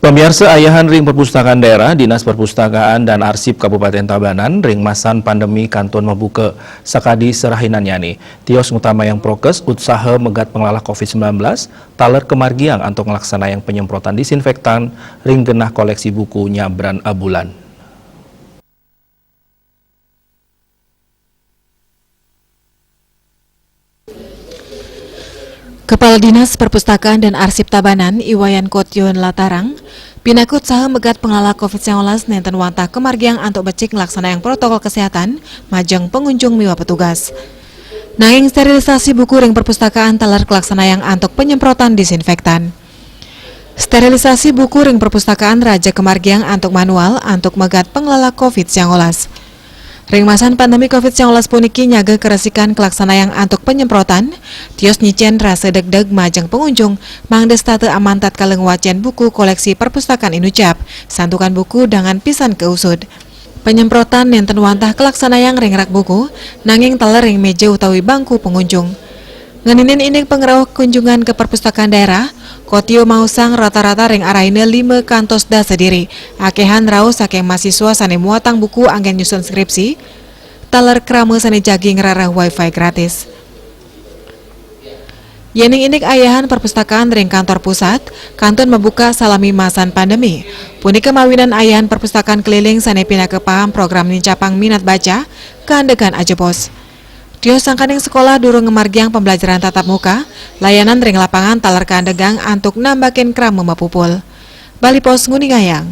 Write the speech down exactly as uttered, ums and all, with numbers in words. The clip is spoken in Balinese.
Pamiarsa, ayahan ring Perpustakaan Daerah, Dinas Perpustakaan dan Arsip Kabupaten Tabanan, ring masan pandemi kantun mabuka sakadi serahinan nyane. Tios ngutamayang prokes, utsaha megat panglalah covid sembilan belas, taler kamargiang antuk nglaksanayang panyemprotan disinfektan ring genah koleksi buku nyabran abulan. Kepala Dinas Perpustakaan dan Arsip Tabanan, I Wayan Kotio nlatarang, pinaka utsaha megat panglalah covid sembilan belas nenten wantah kamargiang antuk becik nglaksanayang protokol kesehatan majeng pangunjung miwah petugas. Nanging sterilisasi buku ring perpustakaan taler kalaksanayang antuk panyemprotan disinfektan. Sterilisasi buku ring perpustakaan raja kamargiang antuk manual antuk megat panglalah covid sembilan belas. Ring masan pandemi covid sembilan belas puniki nyaga karesikan kalaksanayang antuk panyemprotan, tios nyicen rasa degdeg majeng pangunjung, mangda setata aman tatkala ngwacen buku koleksi Perpustakaan Inucap, santukan buku dangan pisan kausud. Panyemprotan nenten wantah kalaksanayang ring rak buku, nanging taler ring meja utawi bangku pangunjung. Ngeninin indik pangrauh kunjungan ka perpustakaan daerah, Kotio maosang rata-rata ring araina lima kantos dasa diri. Akehan rauh saking mahasiswa sane muatang buku anggen nyusun skripsi, taler krama sane jagi ngrereh wifi gratis. Yening indik ayahan perpustakaan ring kantor pusat, kantun mabuka salami masan pandemi. Punika mawinan ayahan perpustakaan keliling sane pinaka paham program nincapang minat baca, kaandegan ajebos. Tios sangkaning sekolah durung ngamargiang pembelajaran tatap muka, layanan ring lapangan taler kaandegang antuk nambakin krama mapupul. Bali Post nguningayang.